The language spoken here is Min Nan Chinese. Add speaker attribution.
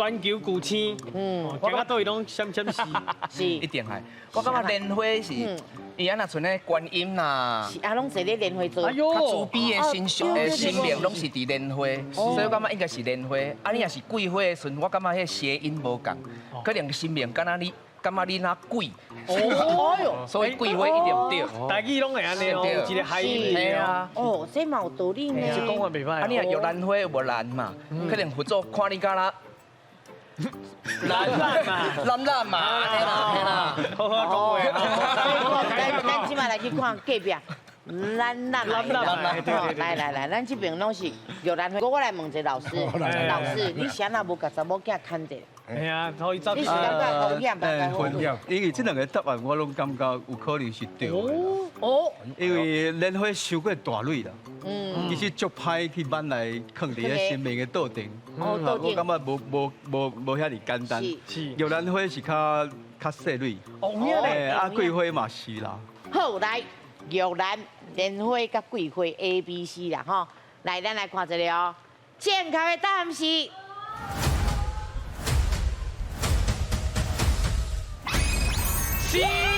Speaker 1: 全球巨星，行到佗位攏閃閃是。
Speaker 2: 一定係。我感覺蓮花是，伊啊若像咧觀音啦，
Speaker 3: 是啊，攏坐咧蓮花座。
Speaker 1: 哎呦
Speaker 2: 較慈悲的神像的神明攏是佇蓮花，所以我感覺應該是蓮花。啊，你若是桂花的時陣，我感覺彼個諧音無仝，可能神明敢若你，感覺你若貴，
Speaker 3: 哦喲，
Speaker 2: 所以桂花一定對。
Speaker 1: 台語攏會按呢哦，有一個諧音。
Speaker 2: 係啊。
Speaker 3: 哦，這嘛有道理呢。
Speaker 1: 這講話袂歹。
Speaker 2: 啊，你若玉蘭花無蘭嘛，可能佛祖看你敢若
Speaker 1: 蘭蘭嘛，
Speaker 2: 藍藍嘛，嘿啦嘿啦。
Speaker 1: 好好講話。
Speaker 3: 咱咱這擺來去看隔壁。咱咱
Speaker 1: 咱咱
Speaker 3: 來來來，咱這邊攏是玉蘭花。我來問一下老師，老師，你啥若無共查某囝牽者？
Speaker 1: 係啊，可以走。
Speaker 3: 你是感覺風險吧？
Speaker 4: 風險，因為這兩個答案我攏感覺有可能是對的。
Speaker 3: 哦。
Speaker 4: 因為蓮花傷過大蕊啦，其實足歹去挽來囥佇咧神明的桌頂。
Speaker 3: 哦，桌頂。
Speaker 4: 我感覺無無無無遐爾簡單。
Speaker 1: 是。
Speaker 4: 玉蘭花是較較細蕊。
Speaker 1: 哦，
Speaker 4: 啊，桂花嘛是啦。
Speaker 3: 好，來玉蘭、蓮花佮桂花 A、B、C 啦，吼。來，咱來看一下哦。正確的答案是
Speaker 1: C。